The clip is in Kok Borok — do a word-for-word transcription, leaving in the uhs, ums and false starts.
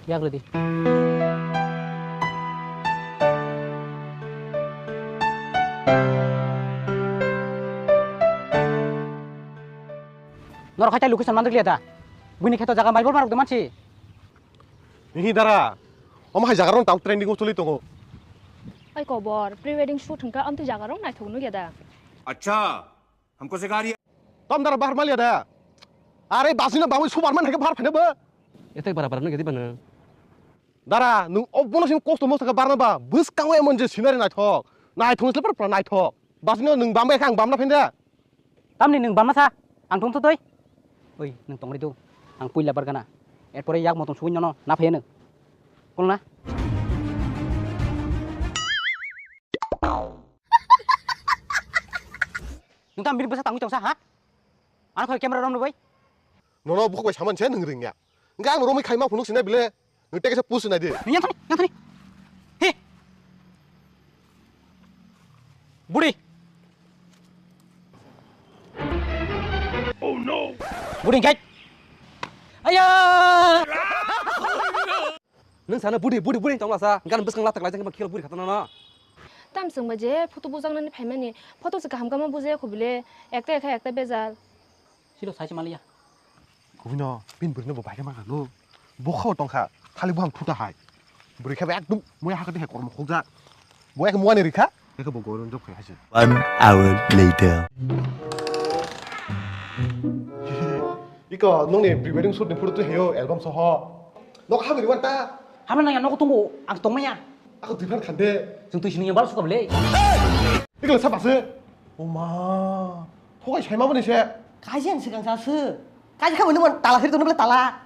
Yak redi. Norok hai tai location mandrikliya da? Buini kheto jaga maibor marok de mansi. Hihi dara. Omo hai jaga rok tang trending o choli tongo. Ai kobor, pre wedding shoot hwnkha amtwi jaga rok naithok nukya da? Acha, humko sikha rahi hai. Tom dara bahar maliya da. Are basino bamwi Superman hai khe bahar phaina bo. Etek bara bara nukya di bana. Dara, nwng obono simi kosto mosto khe barna ba, bwskango emon je scenery naithok, naithok se pura pura naithok. Basino nwng bambai khe ang bamna phainda. Tamni nwng bamna sa, ang tongtho twi. Oi, nwng tongri do. Ang puila bargana. Erpore yak motom suwi nono na phaiya nwng. Kulna. Nwng tam bini bwsa tangwi tongsa ha? Ano khoi camera romno bai. Nono bukhuk bai saman se nwng ringya. Hingke ang romwi khaima phunuk sinai bile. Nwng teke se push sinai di. Yang thani, yang thani. He. Budi. Oh no. Budi kai. Aya. Nwng sana budi, budi, budi tongma sa. Gan bwskang latak lai jang khel budi khatana na. Tam chwngba je photo bujaknani phaimani. Photo se kaham kaham bujaya khubile. Ekta ekha ekta bejal. Silo sai se maliya. Kubui no, pin bwrwi no bo bai khe ma kha no. Bo kha tongkha, thali buham thuta hai. Bwrwi khe ba ekdum muya hakhe hai kormo khokjak. Bo ek muani rikha, ekhe bo goron job khai hai se. One hour later. Iko nongni pre wedding shoot ni photo twi hayo album soho. Nok ha bini wanta. Hamla nang ya nogo tongo, ang tongmaya. Ako twi phan khande. Jung twi sini yang balu suka bele. Iko le sabase. Oma. Thokai saima boni se. Kaji ang sikang sa se. Kaji kha boni mon tala sir tono bele tala.